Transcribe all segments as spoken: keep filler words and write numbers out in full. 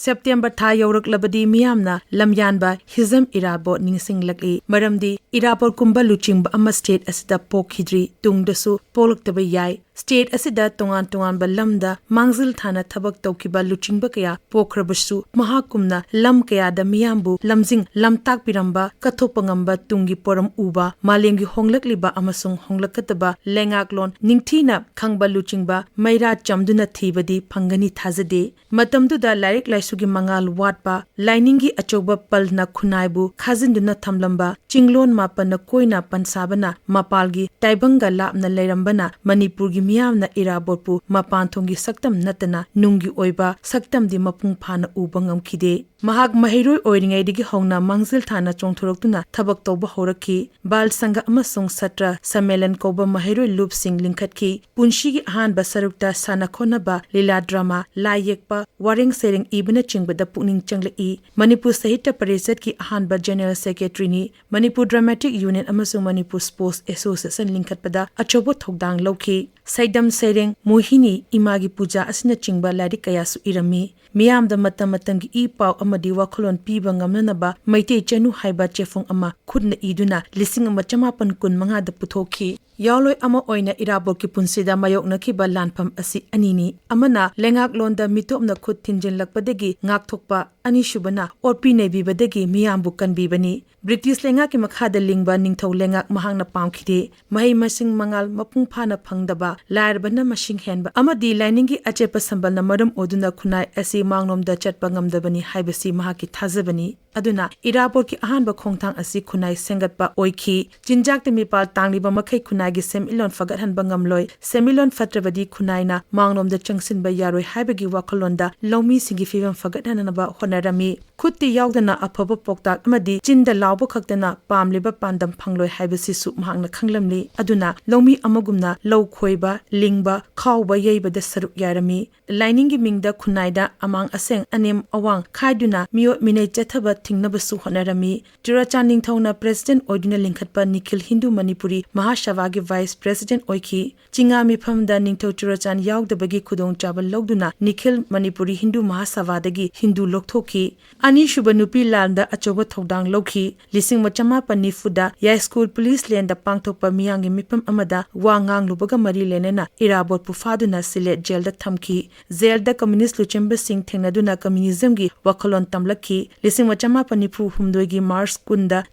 September ꯊꯥ ꯌꯧꯔꯛꯂꯕꯗꯤ ꯃꯤꯌꯥꯝꯅ ꯂꯝꯌꯥꯟꯕ ꯍꯤꯖꯝ ꯏꯔꯥꯕꯣꯠ ꯅꯤꯡꯁꯤꯡꯂꯛꯏ꯫ ꯃꯔꯝꯗꯤ ꯏꯔꯥꯕꯣꯠꯀꯨꯝꯕ ꯂꯨꯆꯤꯡꯕ ꯑꯃ ꯁ꯭ꯇꯦꯠ ꯑꯁꯤꯗ ꯄꯣꯛꯈꯤꯗ꯭ꯔꯤ, ꯇꯨꯡꯗꯁꯨ ꯄꯣꯛꯂꯛꯇꯕ ꯌꯥꯏ꯫ ꯁ꯭ꯇꯦꯠ ꯑꯁꯤꯗ ꯇꯣꯉꯥꯟ ꯇꯣꯉꯥꯟꯕ ꯂꯝꯗ ꯃꯥꯡꯖꯤꯜ ꯊꯥꯅ ꯊꯕꯛ ꯇꯧꯈꯤꯕ ꯂꯨꯆꯤꯡꯕ ꯀꯌꯥ ꯄꯣꯛꯈ꯭ꯔꯕꯁꯨ, ꯃꯍꯥꯛꯀꯨꯝꯅ ꯂꯝ ꯀꯌꯥꯗ ꯃꯤꯌꯥꯝꯕꯨ ꯂꯝꯖꯤꯡ ꯂꯝꯇꯥꯛꯄꯤꯔꯝꯕ, ꯀꯠꯊꯣꯛꯄ ꯉꯝꯕ ꯇꯨꯡꯒꯤ ꯄꯣꯔꯝ ꯎꯕ, ꯃꯥꯂꯦꯝꯒꯤ ꯍꯣꯡꯂꯛꯂꯤꯕ ꯑꯃꯁꯨꯡ ꯍꯣꯡꯂꯛꯀꯗꯕ ꯂꯩꯉꯥꯛꯂꯣꯟ ꯅꯤꯡꯊꯤꯅ ꯈꯪꯕ ꯂꯨꯆꯤꯡꯕ ꯃꯩꯔꯥ ꯆꯝꯗꯨꯅ ꯊꯤꯕꯗꯤ ꯐꯪꯒꯅꯤ ꯊꯥꯖꯗꯦ꯫ ꯃꯇꯝꯗꯨꯗ ꯂꯥꯏꯔꯤꯛ ꯂꯥꯏꯁꯨꯒꯤ ꯃꯉꯥꯜ ꯋꯥꯠꯄ, ꯂꯥꯏꯅꯤꯡꯒꯤ ꯑꯆꯧꯕ ꯄꯜꯅ ꯈꯨꯟꯅꯥꯏꯕꯨ ꯈꯥꯖꯤꯟꯗꯨꯅ ꯊꯝꯂꯝꯕ, ꯆꯤꯡꯂꯣꯟ ꯃꯥꯄꯟꯅ ꯀꯣꯏꯅ ꯄꯟꯁꯥꯕꯅ ꯃꯄꯥꯜꯒꯤ ꯇꯥꯏꯕꯪꯒ ꯂꯥꯞꯅ ꯂꯩꯔꯝꯕꯅ ꯃꯅꯤꯄꯨꯔꯒꯤ ꯃꯤꯌꯥꯝꯅ ꯏꯔꯥꯕꯣꯠꯄꯨ ꯃꯄꯥꯟ ꯊꯣꯡꯒꯤ ꯁꯛꯇꯝ ꯅꯠꯇꯅ ꯅꯨꯡꯒꯤ ꯑꯣꯏꯕ ꯁꯛꯇꯝꯗꯤ ꯃꯄꯨꯡ ꯐꯥꯅ ꯎꯕ ꯉꯝꯈꯤꯗꯦ꯫ ꯃꯍꯥꯛ ꯃꯍꯩꯔꯣꯏ ꯑꯣꯏꯔꯤꯉꯩꯗꯒꯤ ꯍꯧꯅ ꯃꯥꯡꯖꯤꯜ ꯊꯥꯅ ꯆꯣꯡꯊꯣꯔꯛꯇꯨꯅ ꯊꯕꯛ ꯇꯧꯕ ꯍꯧꯔꯛꯈꯤ꯫ ꯕꯥꯜ ꯁꯪꯘ ꯑꯃꯁꯨꯡ ꯁꯇ꯭ꯔ ꯁꯝꯃꯦꯂꯟ ꯀꯧꯕ ꯃꯍꯩꯔꯣꯏ ꯂꯨꯞꯁꯤꯡ ꯂꯤꯡꯈꯠꯈꯤ꯫ ꯄꯨꯟꯁꯤꯒꯤ ꯑꯍꯥꯟꯕ ꯁꯔꯨꯛꯇ ꯁꯥꯟꯅ ꯈꯣꯠꯅꯕ, ꯂꯤꯂꯥ ꯗ꯭ꯔꯃꯥ, ꯂꯥꯏ ꯌꯦꯛꯄ, ꯋꯥꯔꯦꯡ ꯁꯩꯔꯦꯡ ꯏꯕꯅꯆꯤꯡꯕꯗ ꯄꯨꯛꯅꯤꯡ ꯆꯪꯂꯛꯏ꯫ ꯃꯅꯤꯄꯨꯔ ꯁꯥꯍꯤꯇ꯭ꯌ ꯄꯔꯤꯁꯠꯀꯤ ꯑꯍꯥꯟꯕ ꯖꯦꯅꯔꯦꯜ ꯁꯦꯀ꯭ꯔꯦꯇꯔꯤꯅꯤ꯫ ꯃꯅꯤꯄꯨꯔ ꯗ꯭ꯔꯃꯥꯇꯤꯛ ꯌꯨꯅꯤꯌꯟ ꯑꯃꯁꯨꯡ ꯃꯅꯤꯄꯨꯔ ꯁ꯭ꯄꯣꯔꯠꯁ ꯑꯦꯁꯣꯁꯤꯌꯦꯁꯟ ꯂꯤꯡꯈꯠꯄꯗ ꯑꯆꯧꯕ ꯊꯧꯗꯥꯡ ꯂꯧꯈꯤ꯫ ꯁꯩꯗꯝ ꯁꯩꯔꯦꯡ, ꯃꯣꯍꯤꯅꯤ, ꯏꯃꯥꯒꯤ ꯄꯨꯖꯥ ꯑꯁꯤꯅꯆꯤꯡꯕ ꯂꯥꯏꯔꯤꯛ ꯀꯌꯥꯁꯨ ꯏꯔꯝꯃꯤ꯫ ꯃꯤꯌꯥꯝꯗ ꯃꯇꯝ ꯃꯇꯝꯒꯤ ꯏ ꯄꯥꯎ ꯑꯃꯗꯤ ꯋꯥꯈꯜꯂꯣꯟ ꯄꯤꯕ ꯉꯝꯅꯅꯕ ꯃꯩꯇꯩ ꯆꯅꯨ ꯍꯥꯏꯕ ꯆꯦꯐꯣꯡ ꯑꯃ ꯈꯨꯠꯅ ꯏꯗꯨꯅ ꯂꯤꯁꯤꯡ ꯑꯃ ꯆꯃꯥꯄꯟ ꯀꯨꯟ ꯃꯉꯥꯗ ꯄꯨꯊꯣꯛꯈꯤ꯫ ꯌꯥꯑꯣꯟꯂꯣꯏ ꯑꯃ ꯑꯣꯏꯅ ꯏꯔꯥꯕꯣꯠꯀꯤ ꯄꯨꯟꯁꯤꯗ ꯃꯥꯌꯣꯛꯅꯈꯤꯕ ꯂꯥꯟꯐꯝ ꯑꯁꯤ ꯑꯅꯤꯅꯤ꯫ ꯑꯃꯅ ꯂꯩꯉꯥꯛꯂꯣꯟꯗ ꯃꯤꯇꯣꯞꯅ ꯈꯨꯠ ꯊꯤꯟꯖꯤꯜꯂꯛꯄꯗꯒꯤ ꯉꯥꯛꯊꯣꯛꯄ, ꯑꯅꯤꯁꯨꯕꯅ ꯑꯣꯠꯄꯤ ꯅꯩꯕꯤꯕꯗꯒꯤ ꯃꯤꯌꯥꯝꯕꯨ ꯀꯟꯕꯤꯕꯅꯤ꯫ ꯕ꯭ꯔꯤꯇꯤꯁ ꯂꯩꯉꯥꯛꯀꯤ ꯃꯈꯥꯗ ꯂꯤꯡꯕ ꯅꯤꯡꯊꯧ ꯂꯩꯉꯥꯛ ꯃꯍꯥꯛꯅ ꯄꯥꯝꯈꯤꯗꯦ꯫ ꯃꯍꯩ ꯃꯁꯤꯡ ꯃꯉꯥꯜ ꯃꯄꯨꯡ ꯐꯥꯅ ꯐꯪꯗꯕ, ꯂꯥꯏꯔꯕꯅ ꯃꯁꯤꯡ ꯍꯦꯟꯕ ꯑꯃꯗꯤ ꯂꯥꯏꯅꯤꯡꯒꯤ ꯑꯆꯦꯠꯄ ꯁꯝꯕꯜꯅ ꯃꯔꯝ ꯑꯣꯏꯗꯨꯅ ꯈꯨꯟꯅꯥꯏ ꯑꯁꯤ ꯃꯥꯡꯂꯣꯝꯗ ꯆꯠꯄ ꯉꯝꯗꯕꯅꯤ ꯍꯥꯏꯕꯁꯤ ꯃꯍꯥꯛꯀꯤ ꯊꯥꯖꯕꯅꯤ꯫ ꯑꯗꯨꯅ ꯏꯔꯥꯕꯣꯠꯀꯤ ꯑꯍꯥꯟꯕ ꯈꯣꯡꯊꯥꯡ ꯑꯁꯤ ꯈꯨꯟꯅꯥꯏ ꯁꯦꯝꯒꯠꯄ ꯑꯣꯏꯈꯤ꯫ ꯆꯤꯟꯖꯥꯛꯇ ꯃꯤꯄꯥꯜ ꯇꯥꯡꯂꯤꯕ ꯃꯈꯩ ꯈꯨꯟꯅꯥꯏꯒꯤ ꯁꯦꯟꯃꯤꯠꯂꯣꯟ ꯐꯒꯠꯍꯟꯕ ꯉꯝꯂꯣꯏ꯫ ꯁꯦꯟꯃꯤꯠꯂꯣꯟ ꯐꯠꯇ꯭ꯔꯕꯗꯤ ꯈꯨꯟꯅꯥꯏꯅ ꯃꯥꯡꯂꯣꯝꯗ ꯆꯪꯁꯤꯟꯕ ꯌꯥꯔꯣꯏ ꯍꯥꯏꯕꯒꯤ ꯋꯥꯈꯜꯂꯣꯟꯗ ꯂꯧꯃꯤꯁꯤꯡꯒꯤ ꯐꯤꯕꯝ ꯐꯒꯠꯍꯟꯅꯕ ꯍꯣꯠꯅꯔꯝꯃꯤ꯫ ꯈꯨꯠꯇꯤ ꯌꯥꯎꯗꯅ ꯑꯐꯕ ꯄꯥꯎꯇꯥꯛ ꯑꯃꯗꯤ ꯆꯤꯟꯗ ꯂꯥꯎꯕ ꯈꯛꯇꯅ ꯄꯥꯝꯂꯤꯕ ꯄꯥꯟꯗꯝ ꯐꯪꯂꯣꯏ ꯍꯥꯏꯕꯁꯤꯁꯨ ꯃꯍꯥꯛꯅ ꯈꯪꯂꯝꯂꯤ꯫ ꯑꯗꯨꯅ ꯂꯧꯃꯤ ꯑꯃꯒꯨꯝꯅ ꯂꯧ ꯈꯣꯏꯕ, ꯂꯤꯡꯕ, ꯈꯥꯎꯕ, ꯌꯩꯕꯗ ꯁꯔꯨꯛ ꯌꯥꯔꯝꯃꯤ꯫ ꯂꯥꯏꯅꯤꯡꯒꯤ ꯃꯤꯡꯗ ꯈꯨꯟꯅꯥꯏꯗ ꯑꯃꯥꯡ ꯑꯁꯦꯡ, ꯑꯅꯦꯝ ꯑꯋꯥꯡ ꯈꯥꯏꯗꯨꯅ ꯃꯤꯑꯣꯠ ꯃꯤꯅꯩ ꯆꯠꯊꯕ ꯊꯤꯡꯅꯕꯁꯨ ꯍꯣꯠꯅꯔꯝꯃꯤ꯫ ꯆꯨꯔꯥꯆꯥꯟ ꯅꯤꯡꯊꯧꯅ president ꯑꯣꯏꯗꯨꯅ ꯂꯤꯡꯈꯠꯄ ꯅꯤꯈꯤꯜ ꯍꯤꯟꯗꯨ ꯃꯅꯤꯄꯨꯔꯤ ꯃꯍꯥꯁꯚꯥꯒꯤ vice president ꯑꯣꯏꯈꯤ꯫ ꯆꯤꯉꯥ ꯃꯤꯐꯝꯗ ꯅꯤꯡꯊꯧ ꯆꯨꯔꯥꯆꯥꯟ ꯌꯥꯎꯗꯕꯒꯤ ꯈꯨꯗꯣꯡꯆꯥꯕ ꯂꯧꯗꯨꯅ ꯅꯤꯈꯤꯜ ꯃꯅꯤꯄꯨꯔꯤ ꯍꯤꯟꯗꯨ ꯃꯍꯥꯁꯚꯥꯗꯒꯤ ꯍꯤꯟꯗꯨ ꯂꯧꯊꯣꯛꯈꯤ꯫ ꯑꯅꯤꯁꯨꯕ ꯅꯨꯄꯤ ꯂꯥꯟꯗ ꯑꯆꯧꯕ ꯊꯧꯗꯥꯡ ꯂꯧꯈꯤ꯫ ꯂꯤꯁꯤꯡ ꯑꯃ ꯆꯃꯥꯄꯟ ꯅꯤꯐꯨꯗ ꯌꯥꯏꯁ꯭ꯀꯨꯜ ꯄꯨꯂꯤꯁ ꯂꯦꯟꯗ ꯄꯥꯡꯊꯣꯛꯄ ꯃꯤꯌꯥꯝꯒꯤ ꯃꯤꯐꯝ ꯑꯃꯗ ꯋꯥ ꯉꯥꯡꯂꯨꯕꯒ ꯃꯔꯤ ꯂꯩꯅꯅ ꯏꯔꯥꯕꯣꯠꯄꯨ ꯐꯥꯗꯨꯅ ꯁꯤꯂꯦꯠ ꯖꯦꯜꯗ ꯊꯝꯈꯤ꯫ ꯖꯦꯜꯗ ꯀꯝꯌꯨꯅꯤꯁ꯭ꯠ ꯂꯨꯆꯤꯡꯕꯁꯤꯡ ꯊꯦꯡꯅꯗꯨꯅ communismꯒꯤ ꯋꯥꯈꯜꯂꯣꯟ ꯇꯝꯂꯛꯈꯤ꯫ ꯂꯤꯁꯤꯡ ꯑꯃ ꯆꯃꯥꯄꯟ ꯅꯤꯐꯨ ꯍꯨꯝꯗꯣꯏꯒꯤ ꯃꯥꯔꯆ ꯀꯨꯟꯗ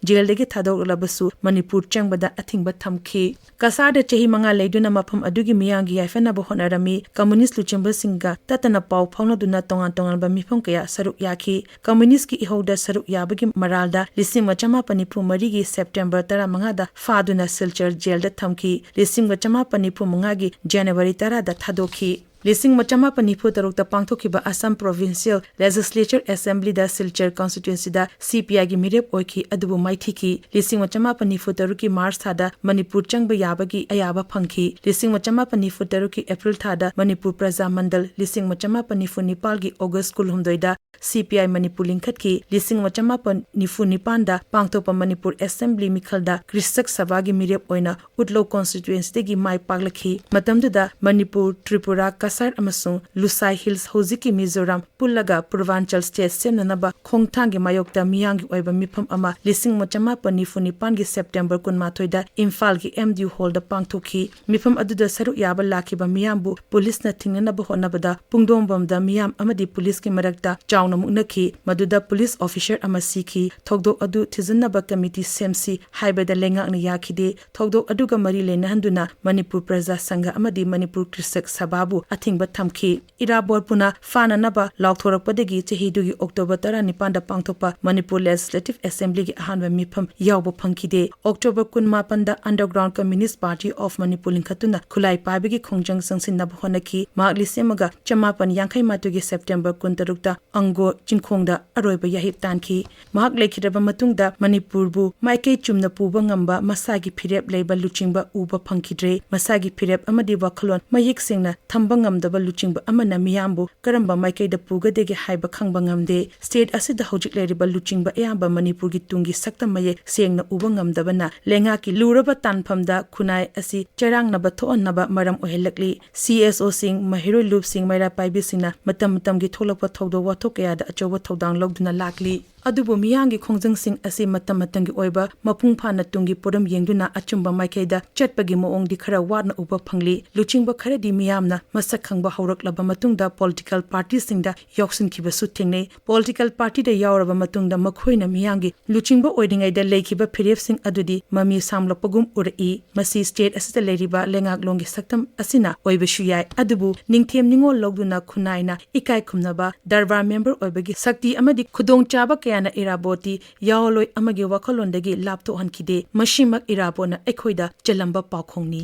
ꯖꯦꯜꯗꯒꯤ ꯊꯥꯗꯣꯛꯂꯕꯁꯨ ꯃꯅꯤꯄꯨꯔ ꯆꯪꯕꯗ ꯑꯊꯤꯡꯕ ꯊꯝꯈꯤ꯫ ꯀꯁꯥꯔꯗ ꯆꯍꯤ ꯃꯉꯥ ꯂꯩꯗꯨꯅ ꯃꯐꯝ ꯑꯗꯨꯒꯤ ꯃꯤꯌꯥꯝꯒꯤ ꯌꯥꯏꯐꯅꯕ ꯍꯣꯠꯅꯔꯝꯃꯤ꯫ ꯀꯝꯌꯨꯅꯤꯁ꯭ꯠ ꯂꯨꯆꯤꯡꯕꯁꯤꯡꯒ ꯇꯠꯇꯅ ꯄꯥꯎ ꯐꯥꯎꯅꯗꯨꯅ ꯇꯣꯉꯥꯟ ꯇꯣꯉꯥꯟꯕ ꯃꯤꯐꯝ ꯀꯌꯥ ꯁꯔꯨꯛ ꯌꯥꯈꯤ꯫ ꯀꯝꯌꯨꯅꯤꯁ꯭ꯠꯀꯤ ꯏꯍꯧꯗ ꯁꯔꯨꯛ ꯌꯥꯕꯒꯤ ꯃꯔꯥꯜꯗ ꯂꯤꯁꯤꯡ ꯑꯃ ꯆꯃꯥꯄꯟ ꯅꯤꯐꯨ ꯃꯔꯤꯒꯤ ꯁꯦꯞꯇꯦꯝꯕꯔ ꯇꯔꯥꯃꯉꯥꯗ ꯐꯥꯗꯨꯅ ꯁꯤꯜꯆꯔ ꯖꯦꯜꯗ ꯊꯝꯈꯤ꯫ ꯂꯤꯁꯤꯡ ꯑꯃ ꯆꯃꯥꯄꯟ ꯅꯤꯐꯨ ꯃꯉꯥꯒꯤ ꯖꯅꯋꯥꯔꯤ ꯇꯔꯥꯗ ꯊꯥꯗꯣꯛꯈꯤ꯫ ꯂꯤꯁꯤꯡ ꯑꯃ ꯆꯃꯥꯄꯟ ꯅꯤꯐꯨ ꯇꯔꯨꯛꯇ ꯄꯥꯡꯊꯣꯛꯈꯤꯕ Assam Provincial Legislature Assemblyꯗ ꯁꯤꯜꯆꯔ constituencyꯗ CPIꯒꯤ ꯃꯤꯔꯦꯞ ꯑꯣꯏꯈꯤ, ꯑꯗꯨꯕꯨ ꯃꯥꯏꯊꯤꯈꯤ꯫ ꯂꯤꯁꯤꯡ ꯑꯃ ꯆꯃꯥꯄꯟ ꯅꯤꯐꯨ ꯇꯔꯨꯛꯀꯤ ꯃꯥꯔꯆ ꯊꯥꯗ ꯃꯅꯤꯄꯨꯔ ꯆꯪꯕ ꯌꯥꯕꯒꯤ ꯑꯌꯥꯕ ꯐꯪꯈꯤ꯫ ꯂꯤꯁꯤꯡ ꯑꯃ ꯆꯃꯥꯄꯟ ꯅꯤꯐꯨ ꯇꯔꯨꯛꯀꯤ ꯑꯦꯄ꯭ꯔꯤꯜ ꯊꯥꯗ ꯃꯅꯤꯄꯨꯔ ꯄ꯭ꯔꯖꯥ ꯃꯟꯗꯜ, ꯂꯤꯁꯤꯡ ꯑꯃ ꯆꯃꯥꯄꯟ ꯅꯤꯐꯨ ꯅꯤꯄꯥꯜꯒꯤ ꯑꯣꯒꯁ꯭ꯠ ꯀꯨꯟꯍꯨꯝꯗꯣꯏꯗ CPI ꯃꯅꯤꯄꯨꯔ ꯂꯤꯡꯈꯠꯈꯤ꯫ ꯂꯤꯁꯤꯡ ꯑꯃ ꯆꯃꯥꯄꯟ ꯅꯤꯐꯨ ꯅꯤꯄꯥꯟꯗ ꯄꯥꯡꯊꯣꯛꯄ ꯃꯅꯤꯄꯨꯔ ꯑꯦꯁꯦꯝꯕ꯭ꯂꯤ ꯃꯤꯈꯜꯗ ꯀ꯭ꯔꯤꯁꯛ ꯁꯚꯥꯒꯤ ꯃꯤꯔꯦꯞ ꯑꯣꯏꯅ ꯎꯠꯂꯧ constituencyꯗꯒꯤ ꯃꯥꯏ ꯄꯥꯛꯂꯛꯈꯤ꯫ ꯃꯇꯝꯗꯨꯗ ꯃꯅꯤꯄꯨꯔ, ꯇ꯭ꯔꯤꯄꯨꯔꯥ, ꯀꯁꯥꯔ ꯑꯃꯁꯨꯡ ꯂꯨꯁꯥꯏ ꯍꯤꯜꯁ, ꯍꯧꯖꯤꯛꯀꯤ ꯃꯤꯖꯣꯔꯥꯝ, ꯄꯨꯜꯂꯒ ꯄꯨꯔꯚꯥꯟꯆꯜ state ꯁꯦꯝꯅꯅꯕ ꯈꯣꯡꯊꯥꯡꯒꯤ ꯃꯥꯌꯣꯛꯇ ꯃꯤꯌꯥꯝꯒꯤ ꯑꯣꯏꯕ ꯃꯤꯐꯝ ꯑꯃ ꯂꯤꯁꯤꯡ ꯑꯃ ꯆꯃꯥꯄꯟ ꯅꯤꯐꯨ ꯅꯤꯄꯥꯟꯒꯤ ꯁꯦꯞꯇꯦꯝꯕꯔ ꯀꯨꯟꯃꯥꯊꯣꯏꯗ ꯏꯝꯐꯥꯜꯒꯤ MDU hallꯗ ꯄꯥꯡꯊꯣꯛꯈꯤ꯫ ꯃꯤꯐꯝ ꯑꯗꯨꯗ ꯁꯔꯨꯛ ꯌꯥꯕ ꯂꯥꯛꯈꯤꯕ ꯃꯤꯌꯥꯝꯕꯨ ꯄꯨꯂꯤꯁꯅ ꯊꯤꯡꯅꯅꯕ ꯍꯣꯠꯅꯕꯗ ꯄꯨꯡꯗꯣꯡꯕꯝꯗ ꯃꯤꯌꯥꯝ ꯑꯃꯗꯤ ꯄꯨꯂꯤꯁꯀꯤ ꯃꯔꯛꯇ ꯆꯥꯎꯅ ꯃꯨꯛꯅꯈꯤ꯫ ꯃꯗꯨꯗ ꯄꯨꯂꯤꯁ officer ꯑꯃ ꯁꯤꯈꯤ꯫ ꯊꯧꯗꯣꯛ ꯑꯗꯨ ꯊꯤꯖꯤꯟꯅꯕ committee ꯁꯦꯝꯁꯤ ꯍꯥꯏꯕꯗ ꯂꯩꯉꯥꯛꯅ ꯌꯥꯈꯤꯗꯦ꯫ ꯊꯧꯗꯣꯛ ꯑꯗꯨꯒ ꯃꯔꯤ ꯂꯩꯅꯍꯟꯗꯨꯅ ꯃꯅꯤꯄꯨꯔ ꯄ꯭ꯔꯖꯥ ꯁꯪꯘ ꯑꯃꯗꯤ ꯃꯅꯤꯄꯨꯔ ꯀ꯭ꯔꯤꯁꯛ ꯁꯚꯥꯕꯨ ꯑꯊꯤꯡꯕ ꯊꯝꯈꯤ꯫ ꯏꯔꯥꯕꯣꯠꯄꯨꯅ ꯐꯥꯅꯅꯕ ꯂꯥꯎꯊꯣꯔꯛꯄꯗꯒꯤ ꯆꯍꯤꯗꯨꯒꯤ ꯑꯣꯛꯇꯣꯕꯔ ꯇꯔꯥꯅꯤꯄꯥꯟꯗ ꯄꯥꯡꯊꯣꯛꯄ ꯃꯅꯤꯄꯨꯔ Legislative Assemblyꯒꯤ ꯑꯍꯥꯟꯕ ꯃꯤꯐꯝ ꯌꯥꯎꯕ ꯐꯪꯈꯤꯗꯦ꯫ ꯑꯣꯛꯇꯣꯕꯔ ꯀꯨꯟꯃꯥꯄꯟꯗ Underground Communist Party of Manipur ꯂꯤꯡꯈꯠꯇꯨꯅ ꯈꯨꯠꯂꯥꯏ ꯄꯥꯏꯕꯒꯤ ꯈꯣꯡꯖꯪ ꯆꯪꯁꯤꯟꯅꯕ ꯍꯣꯠꯅꯈꯤ꯫ ꯃꯍꯥꯛ ꯂꯤꯁꯤꯡ ꯑꯃꯒ ꯆꯃꯥꯄꯟ ꯌꯥꯡꯈꯩ ꯃꯥꯊꯣꯏꯒꯤ ꯁꯦꯞꯇꯦꯝꯕꯔ ꯀꯨꯟꯇꯔꯨꯛꯇ ꯑꯪꯒꯣ ꯆꯤꯡꯈꯣꯡꯗ ꯑꯔꯣꯏꯕ ꯌꯥꯍꯤꯞ ꯇꯥꯟꯈꯤ꯫ ꯃꯍꯥꯛ ꯂꯩꯈꯤꯗ꯭ꯔꯕ ꯃꯇꯨꯡꯗ ꯃꯅꯤꯄꯨꯔꯕꯨ ꯃꯥꯏꯀꯩ ꯆꯨꯝꯅ ꯄꯨꯕ ꯉꯝꯕ ꯃꯁꯥꯒꯤ ꯐꯤꯔꯦꯞ ꯂꯩꯕ ꯂꯨꯆꯤꯡꯕ ꯎꯕ ꯐꯪꯈꯤꯗ꯭ꯔꯦ꯫ ꯃꯁꯥꯒꯤ ꯐꯤꯔꯦꯞ ꯑꯃꯗꯤ ꯋꯥꯈꯜꯂꯣꯟ ꯃꯌꯦꯛ ꯁꯦꯡꯅ ꯊꯝꯕ ꯉꯝ ꯉꯝꯗꯕ ꯂꯨꯆꯤꯡꯕ ꯑꯃꯅ ꯃꯤꯌꯥꯝꯕꯨ ꯀꯔꯝꯕ ꯃꯥꯏꯀꯩꯗ ꯄꯨꯒꯗꯒꯦ ꯍꯥꯏꯕ ꯈꯪꯕ ꯉꯝꯗꯦ꯫ ꯁ꯭ꯇꯦꯠ ꯑꯁꯤꯗ ꯍꯧꯖꯤꯛ ꯂꯩꯔꯤꯕ ꯂꯨꯆꯤꯡꯕ ꯑꯌꯥꯝꯕ ꯃꯅꯤꯄꯨꯔꯒꯤ ꯇꯨꯡꯒꯤ ꯁꯛꯇꯝ ꯃꯌꯦꯛ ꯁꯦꯡꯅ ꯎꯕ ꯉꯝꯗꯕꯅ ꯂꯩꯉꯥꯛꯀꯤ ꯂꯨꯔꯕ ꯇꯥꯟꯐꯝꯗ ꯈꯨꯟꯅꯥꯏ ꯑꯁꯤ ꯆꯔꯥꯡꯅꯕ ꯊꯣꯛꯍꯟꯅꯕ ꯃꯔꯝ ꯑꯣꯏꯍꯜꯂꯛꯂꯤ꯫ ꯁꯤ ꯑꯦꯁ ꯑꯣꯁꯤꯡ, ꯃꯍꯩꯔꯣꯏ ꯂꯨꯞꯁꯤꯡ, ꯃꯩꯔꯥ ꯄꯥꯏꯕꯤꯁꯤꯡꯅ ꯃꯇꯝ ꯃꯇꯝꯒꯤ ꯊꯣꯛꯂꯛꯄ ꯊꯧꯗꯣꯛ ꯋꯥꯊꯣꯛ ꯀꯌꯥꯗ ꯑꯆꯧꯕ ꯊꯧꯗꯥꯡ ꯂꯧꯗꯨꯅ ꯂꯥꯛꯂꯤ꯫ ꯑꯗꯨꯕꯨ ꯃꯤꯌꯥꯝꯒꯤ ꯈꯣꯡꯖꯪꯁꯤꯡ ꯑꯁꯤ ꯃꯇꯝ ꯃꯇꯝꯒꯤ ꯑꯣꯏꯕ ꯃꯄꯨꯡ ꯐꯥꯅ ꯇꯨꯡꯒꯤ ꯄꯣꯠꯂꯝ ꯌꯦꯡꯗꯨꯅ ꯑꯆꯨꯝꯕ ꯃꯥꯏꯀꯩꯗ ꯆꯠꯄꯒꯤ ꯃꯑꯣꯡꯗꯤ ꯈꯔ ꯋꯥꯠꯅ ꯎꯕ ꯐꯪꯂꯤ꯫ ꯂꯨꯆꯤꯡꯕ ꯈꯔꯗꯤ ꯃꯤꯌꯥꯝꯅ ꯃꯁꯛ ꯈꯪꯕ ꯍꯧꯔꯛꯂꯕ ꯃꯇꯨꯡꯗ ꯄꯣꯂꯤꯇꯤꯀꯦꯜ ꯄꯥꯔꯇꯤꯁꯤꯡꯗ ꯌꯥꯎꯁꯤꯟꯈꯤꯕꯁꯨ ꯊꯦꯡꯅꯩ꯫ ꯄꯣꯂꯤꯇꯤꯀꯦꯜ ꯄꯥꯔꯇꯤꯗ ꯌꯥꯎꯔꯕ ꯃꯇꯨꯡꯗ ꯃꯈꯣꯏꯅ ꯃꯤꯌꯥꯝꯒꯤ ꯂꯨꯆꯤꯡꯕ ꯑꯣꯏꯔꯤꯉꯩꯗ ꯂꯩꯈꯤꯕ ꯐꯤꯔꯦꯞꯁꯤꯡ ꯑꯗꯨꯗꯤ ꯃꯃꯤ ꯁꯥꯝꯂꯛꯄꯒꯨꯝ ꯎꯔꯛꯏ꯫ ꯃꯁꯤ ꯁ꯭ꯇꯦꯠ ꯑꯁꯤꯗ ꯂꯩꯔꯤꯕ ꯂꯩꯉꯥꯛꯂꯣꯟꯒꯤ ꯁꯛꯇꯝ ꯑꯁꯤꯅ ꯑꯣꯏꯕꯁꯨ ꯌꯥꯏ꯫ ꯑꯗꯨꯕꯨ ꯅꯤꯡꯊꯦꯝ ꯅꯤꯉꯣꯜ ꯂꯧꯗꯨꯅ ꯈꯨꯟꯅꯥꯏꯅ ꯏꯀꯥꯏ ꯈꯨꯝꯅꯕ ꯗꯔꯕꯥꯔ ꯃꯦꯝꯕꯔ ꯑꯣꯏꯕꯒꯤ ꯁꯛꯇꯤ ꯑꯃꯗꯤ ꯈꯨꯗꯣꯡꯆꯥꯕ ꯀꯌꯥꯅ ꯏꯔꯥꯕꯣꯠꯇꯤ ꯌꯥꯑꯣꯂꯣꯏ ꯑꯃꯒꯤ ꯋꯥꯈꯜꯂꯣꯟꯗꯒꯤ ꯂꯥꯞꯊꯣꯛꯍꯟꯈꯤꯗꯦ꯫ ꯃꯁꯤꯃꯛ ꯏꯔꯥꯕꯣꯠꯅ ꯑꯩꯈꯣꯏꯗ ꯆꯜꯂꯝꯕ ꯄꯥꯎꯈꯣꯡꯅꯤ꯫